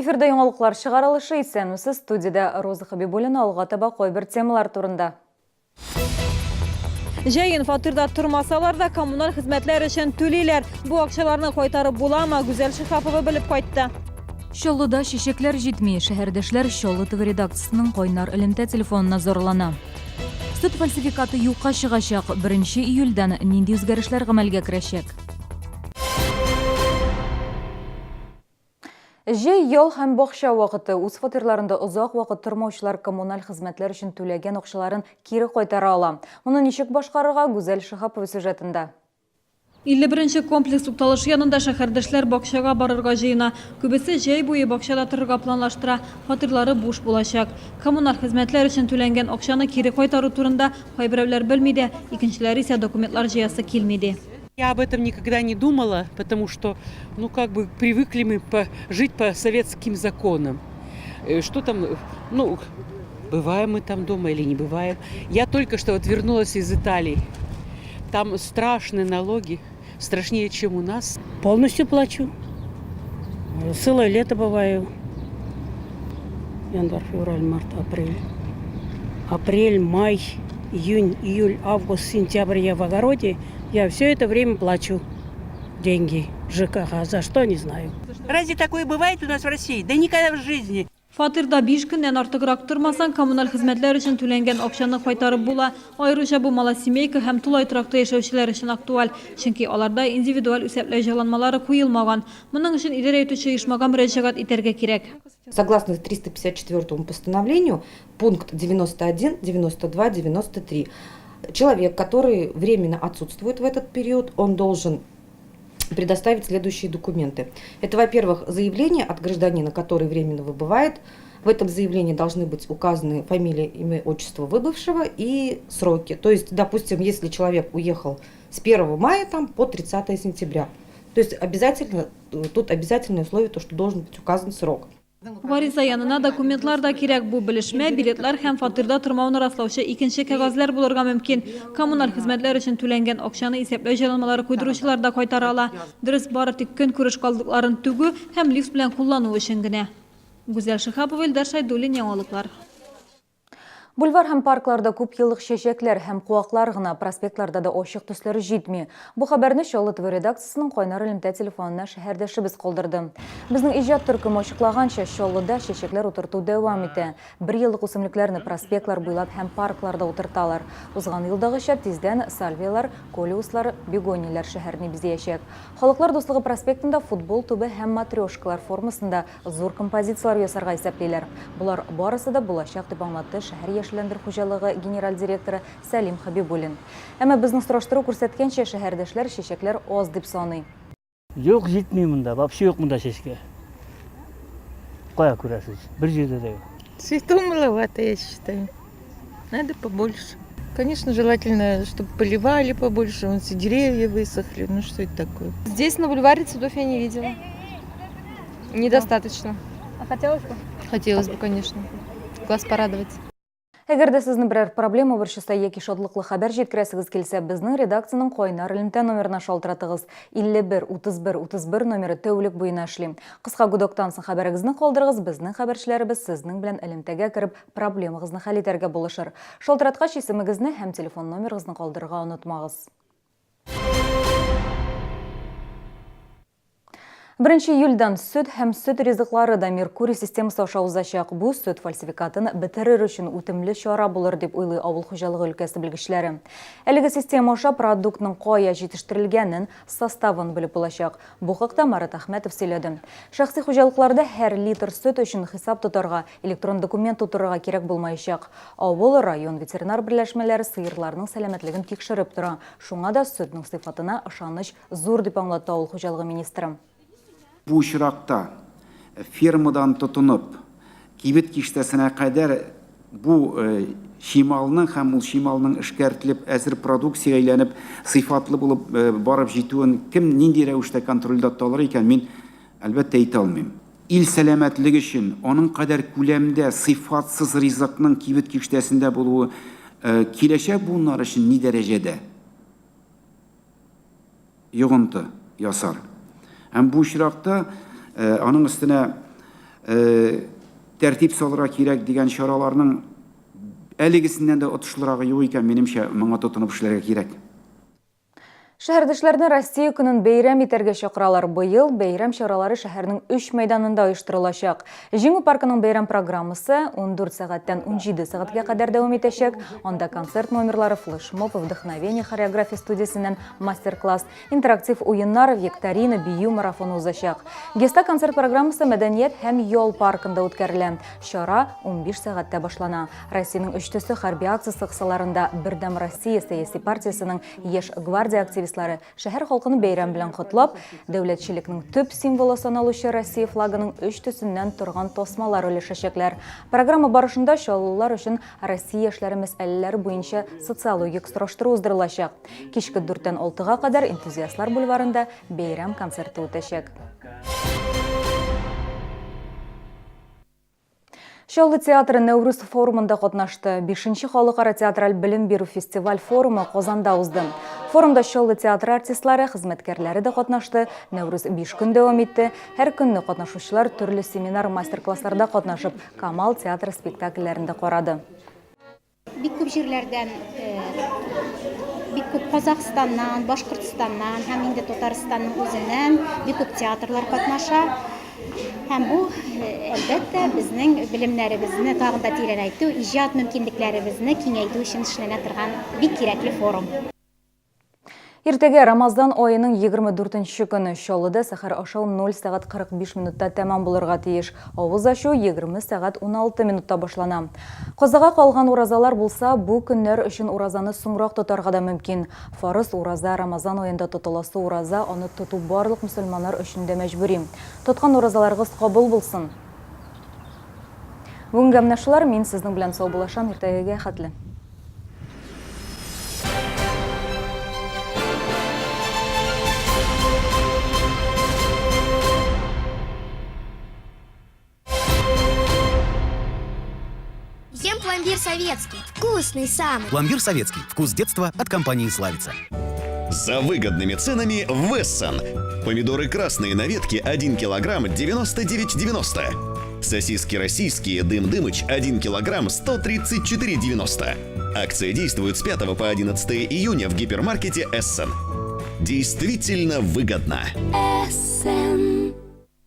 Эфирда яңалыклар чыгарылышы исәнмесез студиядә Роза Хабибуллина алга таба кайбер темалар турында. Җәен фатирда тормасалар да коммуналь хезмәтләр өчен түлиләр. Бу акчаларны кайтарып буламы? Гүзәл Шиһапова белеп кайтты. Чаллыда чәчәкләр җитми. Шәһәрдәшләр Чаллы ТВ редакциясенең кайнар элемтә телефонына зарлана. Сөт фальсификаты юкка чыгачак. Беренче июльдән нинди үзгәрешләр гамәлгә керәчәк? Җәй, ял һәм бакча вакыты. Үз фатирларында озак вакыт тормаучылар коммуналь хезмәтләр өчен түләгән акчаларын кире кайтара ала. Моны ничек башкарырга, Гүзәл Шиһапова сюжетында. 51 нче комплекс тукталышы янында шәһәрдәшләр бакчага барырга җыена. Күбесе җәй буе бакчада торырга планлаштыра, фатирлары буш булачак. Коммуналь хезмәтләр өчен түләнгән акчаны кире кайтару турында кайберәүләр белми дә, икенчеләре исә документлар җыясы килми ди. Я об этом никогда не думала, потому что, ну, как бы привыкли мы по, жить по советским законам. Э, что там, ну, бываем мы там дома или не бываем. Я только что вот вернулась из Италии. Там страшные налоги, страшнее, чем у нас. Полностью плачу. Целое лето бываю. Январь, февраль, март, апрель. Апрель, май, июнь, июль, август, сентябрь я в огороде. Я все это время плачу деньги ЖКХ. За что, не знаю. Разве такое бывает у нас в России? Да никогда в жизни. Фатирда биш көннән артыграк тормасаң, коммуналь хезмәтләр өчен түләнгән акчаны кайтарып була. Аеруча бу малосемейка һәм тулай торакта яшәүчеләр өчен актуаль, чөнки аларда индивидуаль исәпләү җайланмалары куелмаган. Моның өчен идарә итүче оешмага мөрәҗәгать итәргә кирәк. Согласно 354 постановлению, пункт 91, 92, 93, человек, который временно отсутствует в этот период, он должен предоставить следующие документы. Это, во-первых, заявление от гражданина, который временно выбывает. В этом заявлении должны быть указаны фамилия, имя, отчество выбывшего и сроки. То есть, допустим, если человек уехал с 1 мая там, по 30 сентября, то есть обязательно, тут обязательное условие, то, что должен быть указан срок. Гариза янына документлар да кирәк. Бу белешмә, билетлар һәм фатирда тормауны раслаучы икенче кәгазьләр булырга мөмкин. Коммуналь хезмәтләр өчен түләнгән акчаны исәпләү җайланмалары куйдыручылар да кайтара ала. Дөрес, бары тик көнкүреш калдыкларын түгү һәм лифт белән куллану өчен генә. Гүзәл Шиһапова, Илдар Шәйдуллин, Яңалыклар. Бульвар һәм паркларда күп еллык чәчәкләр һәм куаклар гына, проспектларда да ачык төсләр җитми. Бу хәбәрне Чаллы ТВ редакциясенең кайнар элемтә телефонына шәһәрдәшебез калдырды. Безнең иҗат төркеме ачыклаганча, Чаллыда чәчәкләр утырту дәвам итә. Бер еллык үсемлекләрне проспектлар буйлап һәм паркларда утырталар. Узган елдагыча, тиздән сальвияләр, колеуслар, бегонияләр шәһәрне бизәячәк. Халыклар дуслыгы проспектында футбол тубы һәм матрешкалар формасында Зур композицияләр ясарга исәплиләр. Болар барысы да булачак, дип аңлатты шәһәр яшелләндерү хуҗалыгы генераль директоры Сәлим Хәбибуллин. Әмма безнең сораштыру күрсәткәнчә, шәһәрдәшләр чәчәкләр аз дип саный. Юк, җитми монда, вообще юк монда чәчкә. Кая күрәсез? Бер җирдә дә юк. Цветов маловато, я считаю. Надо побольше. Конечно, желательно, чтобы поливали побольше, вон все деревья высохли. Ну что это такое? Здесь на бульваре цветов я не видела. Недостаточно. А хотелось бы? Хотелось бы, конечно. Глаз порадовать. Әгәр дә сезне берәр проблема борчыса яки шатлыклы хәбәр җиткерәсегез килсә, безнең редакциянең кайнар элемтә номерына шалтыратыгыз. 51 31 31 номеры тәүлек буена эшли. Кыска гудоктан соң хәбәрегезне калдырыгыз, безнең хәбәрчеләребез сезнең белән элемтәгә кереп, Проблемагызны хәл итәргә булышыр. Шалтыраткач исемегезне һәм телефон номерыгызны калдырырга онытмагыз. Беренче июльдән сөт һәм сөт ризыклары да Меркурий системасы аша узачак. Бу сөт фальсификатын бетерер өчен үтемле чара булыр, дип уйлый авыл хуҗалыгы өлкәсе белгечләре. Әлеге система аша продуктның кая җитештерелгәнен, составын белеп булачак. Бу хакта Марат Әхмәтов сөйләде. Шәхси хуҗалыкларда һәр литр сөт өчен хисап тотарга, электрон документ тутырырга кирәк булмаячак. Авыл, район ветеринар берләшмәләре сыерларның сәламәтлеген тикшереп тора. Шуңа да сөтнең сыйфатына ышаныч зур, дип аңлатты авыл хуҗалыгы министры. Бу очракта фермадан тотынып, кибет киштәсенә кадәр бу чималның һәм ул чималның эшкәртелеп, әзер продукциягә әйләнеп, сыйфатлы булып барып җитүен кем нинди рәвештә контрольдә тота алыр икән, мин, әлбәттә, әйтә алмыйм. Ил сәламәтлеге өчен аның кадәр күләмдә сыйфатсыз ризыкның кибет киштәсендә булуы киләчәк буыннар өчен ни дәрәҗәдә йогынты ясар. Һәм бу очракта аның өстенә тәртип салырга кирәк дигән чараларның әлегесеннән дә отышлырагы юк икән, минемчә, моңа тотынып эшләргә кирәк. Шәһәрдәшләрне Россия көнен бәйрәм итәргә чакыралар. Быел бәйрәм чаралары шәһәрнең өч мәйданында оештырылачак. Җиңү паркының бәйрәм программасы 14 сәгатьтән 17 сәгатькә кадәр дәвам итәчәк. Анда концерт номерлары, флешмоб, вдохновение хореография студиясеннән мастер-класс, интерактив уеннар, викторина, бию марафоны узачак. Геста концерт программасы Мәдәният һәм ял паркында үткәрелә. Чара 15 сәгатьтә башлана. Россиянең өч төсе хәрби акциясе кысаларында Бердәм Россия сәяси партиясенең Яшь гвардия активистлары шәһәр халкын бәйрәм белән котлап, дәүләтчелекнең төп символы саналучы Россия флагының өч төсеннән торган тасмалар өләшәчәкләр. Программа барышында чаллылар өчен Россия яшьләре мәсьәләләре буенча социологик сораштыру уздырылачак. Кичке дүрттән алтыга кадәр Энтузиастлар бульварында бәйрәм концерты үтәчәк. Чаллы театры Нәүрүз форумында катнашты. Бишенче халыкара театраль белем бирү фестиваль-форумы Казанда узды. Форумда Чаллы театры артистлары, хезмәткәрләре дә катнашты. Нәүрүз биш көн дәвам итте. Һәр көнне катнашучылар төрле семинар-мастер-классларда катнашып, Камал театры спектакльләрен дә карады. Бик күп җирләрдән, бик күп Казахстаннан, Башкортстаннан һәм инде Татарстанның үзеннән бик күп театрлар катнаша. Һәм бу, әлбәттә, безнең белемнәребезне тагын да тирәнәйтү, иҗат мөмкинлекләребезне киңәйтү өчен эшләнә торган бик кирәкле форум. Иртәгә Рамазан аеның 24 нче көне. Чаллыда сәхәр ашау 0 сәгать 45 минутта тәмам булырга тиеш. Авыз ачу 20 сәгать 16 минутта башлана. Казага калган уразалар булса, бу көннәр өчен уразаны соңрак тотарга да мөмкин. Фарыз ураза, Рамазан аенда тотыласы ураза, аны тоту барлык мөселманнар өчен дә мәҗбүри. Тоткан уразаларыгыз кабул булсын! Бүгенгә менә шулар, мин сезнең белән саубуллашам, иртәгәгә хәтле. Ем пломбир советский. Вкусный самый. Пломбир советский. Вкус детства от компании «Славица». За выгодными ценами в Эссен. Помидоры красные на ветке 1 килограмм 99,90. Сосиски российские «Дым Дымыч» 1 килограмм 134,90. Акция действует с 5 по 11 июня в гипермаркете «Эссен». Действительно выгодно. Эссен.